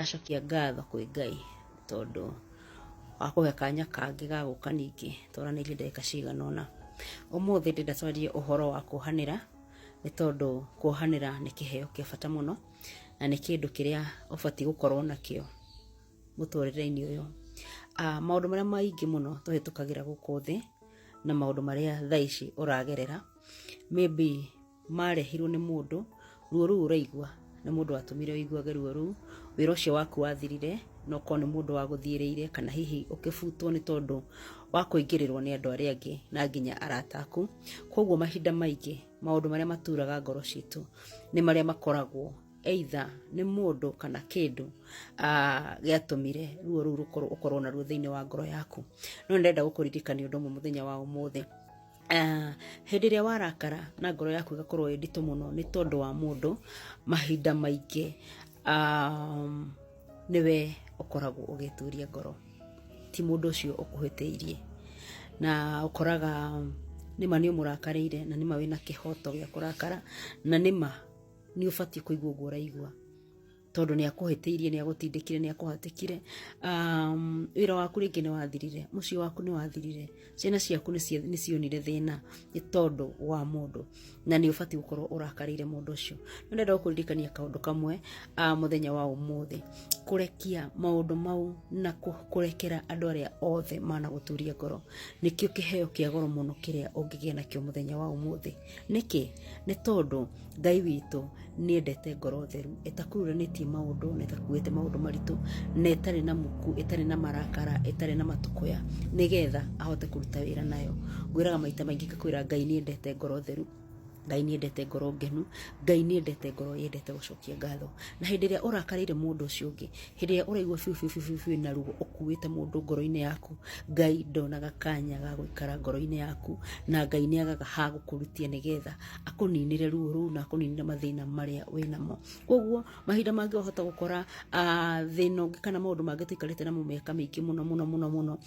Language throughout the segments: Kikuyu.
Ndacokia ngatho kwĩ Ngai tondũ wa kũhe kanya kangĩ ga gũka ningĩ twaranĩrie ndagĩka cigana ũna. Ũmũthĩ ndĩrenda twarie ũhoro wa kuohanĩra, nĩ tondũ kuohanĩra nĩ kĩheo kĩa bata mũno, na nĩ kĩndũ kĩrĩa ũbatiĩ gũkorwo nakĩo mũtũrĩre-inĩ ũyũ. Maũndũ marĩa maingĩ mũno tũhĩtũkagĩra gũkũ thĩ, na maũndũ marĩa thaa ici ũragerera, maybe marehirwo nĩ mũndũ, ruo rũu ũraigua nĩ mũndũ watũmire ũiguage ruo rũu, wĩra ũcio waku wathirire no ũkorwo nĩ mũndũ wagũthiĩrĩire kana hihi ũkĩbutwo nĩ tondũ wa kũingĩrĩrwo nĩ andũ arĩa angĩ na nginya arata aku. Koguo mahinda maingĩ maũndũ marĩa maturaga ngoro citũ nĩ marĩa makoragwo either nĩ mũndũ kana kĩndũ gĩatũmire ruo rũu rũkorwo ũkorwo naruo thĩinĩ wa ngoro yaku. No nĩ ndĩrenda gũkũririkania ũndũ ũmwe mũthenya wa ũmũthĩ. Hĩndĩ ĩrĩa warakara na ngoro yaku ĩgakorwo ĩ nditũ mũno nĩ tondũ wa mũndũ, mahinda maingĩ nĩwe ũkoragwo ũgĩturia ngoro, ti mũndũ ũcio ũkũhĩtĩirie. Na ũkoraga nĩma nĩ ũmũrakarĩire na nĩma wĩna kĩhoto gĩa kũrakara, na nĩma nĩ ũbatiĩ kũigua ũguo ũraigua. Tondũ nĩ akũhĩtĩirie, nĩ agũtindĩkire, nĩ akũhatĩkire. Wĩra waku rĩngĩ nĩ wathirire, mũciĩ waku nĩ wathirire, ciana ciaku nĩ cionire thĩna nĩ tondũ wa mũndũ, na nĩ ũbatiĩ gũkorwo ũrakarĩire mũndũ ũcio. No ndĩrenda gũkũririkania kaũndũ kamwe mũthenya wa ũmũthĩ, kũrekia maũndũ mau na kũrekera andũ arĩa othe managũturia ngoro, nĩkĩo kĩheo kĩa goro mũno kĩrĩa ũngĩgĩa nakĩo mũthenya wa ũmũthĩ. Nĩkĩ? Nĩ tondũ Ngai witũ nĩ endete ngoro theru ĩtakururanĩtie maũndũ na ĩtakuĩte maũndũ maritũ na ĩtarĩ na muku, ĩtarĩ na marakara, ĩtarĩ na matũkũya, nĩgetha ahote kũruta wĩra nayo. Ngwĩraga maita maingĩ ngakwĩra Ngai nĩ endete ngoro theru, Ngai nĩ endete ngoro ngenu, Ngai nĩ endete ngoro yendete gũcokia ngatho. Na hĩndĩ ĩrĩa ũrakarĩire mũndũ ũcio ũngĩ, hĩndĩ ĩrĩa ũraigua biũ biũ biũ biũ wĩna ruo ũkuĩte mũndũ ngoro-inĩ yaku, Ngai ndonaga kanya ga gũikara ngoro-inĩ yaku, na Ngai nĩ agaga ha gũkũrutia nĩgetha akũninĩre ruo rũu na akũninĩre mathĩna marĩa wĩnamo. Koguo mahinda mangĩ wahota gũkora thĩna ũngĩ kana maũndũ mangĩ tũikarĩte namo mĩaka mĩingĩ mũno mũno mũno mũno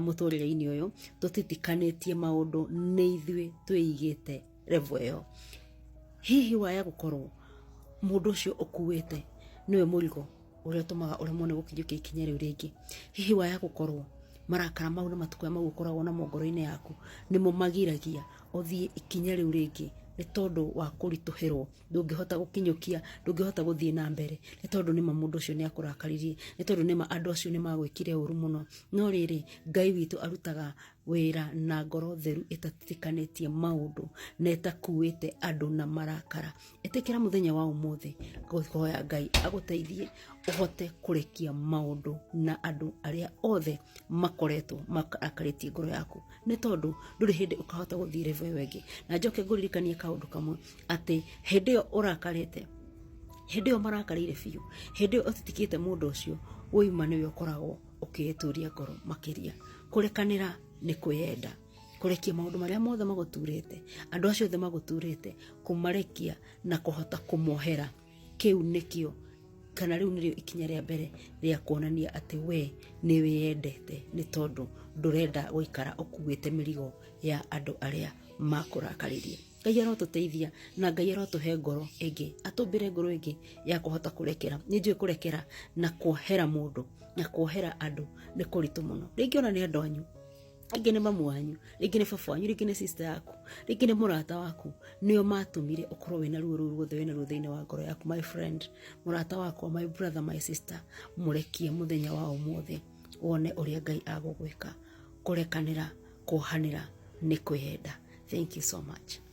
mũtũrĩre-inĩ ũyũ, tũtitikanĩtie maũndũ nĩ ithuĩ twĩigĩte level ĩyo. Hihi waya gũkorwo mũndũ ũcio ũkuĩte nĩwe mũrigo ũrĩa ũtũmaga ũremwo nĩ gũkinyũkia ikinya rĩu rĩngĩ. Hihi waya gũkorwo marakara mau na matukũ mau ũkoragwo namo ngoro-inĩ yaku nĩmo magiragia ũthiĩ ikinya rĩu rĩngĩ nĩ tondũ wa kũritũhĩrwo, ndũngĩhota gũkinyũkia, ndũngĩhota gũthiĩ na mbere nĩ tondũ nĩma mũndũ ũcio nĩ akũrakaririe, nĩ tondũ nĩma andũ acio nĩ magwĩkire ũru mũno. No rĩrĩ, Ngai witũ arutaga wĩra na ngoro theru ĩtatitikanĩtie maũndũ na ĩtakuĩte andũ na marakara. Ĩtĩkĩra mũthenya wa ũmũthĩ kũhoya Ngai agũteithie ũhote kũrekia maũndũ na andũ arĩa othe makoretwo marakarĩtie ngoro yaku, nĩ tondũ ndũrĩ hĩndĩ ũkahota gũthiĩ level ĩyo ĩngĩ. Na njoke ngũririkanie kaũndũ kamwe atĩ hĩndĩ ĩyo ũrakarĩte, hĩndĩ ĩyo marakarĩire biũ, hĩndĩ ĩyo ũtitikĩte mũndũ ũcio, woima nĩwe ũkoragwo ũkĩĩturia ngoro makĩria. Kũrekanĩra nĩ kwĩyenda, kũrekia maũndũ marĩa mothe magũturĩte, andũ acio othe magũturĩte, kũmarekia na kũhota kũmohera, kĩu nĩkĩo kana rĩu nĩrĩo ikinya rĩa mbere rĩa kuonania atĩ we nĩ wĩyendete, nĩ tondũ ndũrenda gũikara ũkuĩte mĩrigo ya andũ arĩa makũrakaririe. Ngai arotũteithia na Ngai arotũhe ngoro ĩngĩ, atũmbĩre ngoro ĩngĩ ya kũhota kũrekera. Nĩ njũĩ kũrekera na kuohera mũndũ na kuohera andũ nĩ kũritũ mũno. Rĩngĩ ona nĩ andũ anyu, rĩngĩ nĩ mamu wanyu, rĩngĩ nĩ baba wanyu, rĩngĩ nĩ sister yaku, rĩngĩ nĩ mũrata waku, nĩo matũmire ũkorwo wĩna ruo rũu ruothe wĩna ruo thĩinĩ wa ngoro yaku. My friend, mũrata wakwa, my brother, my sister, mũrekie mũthenya wa ũmũthĩ wone ũrĩa Ngai agũgwĩka. Kũrekanĩra, kuohanĩra nĩ kwĩyenda. Thank you so much.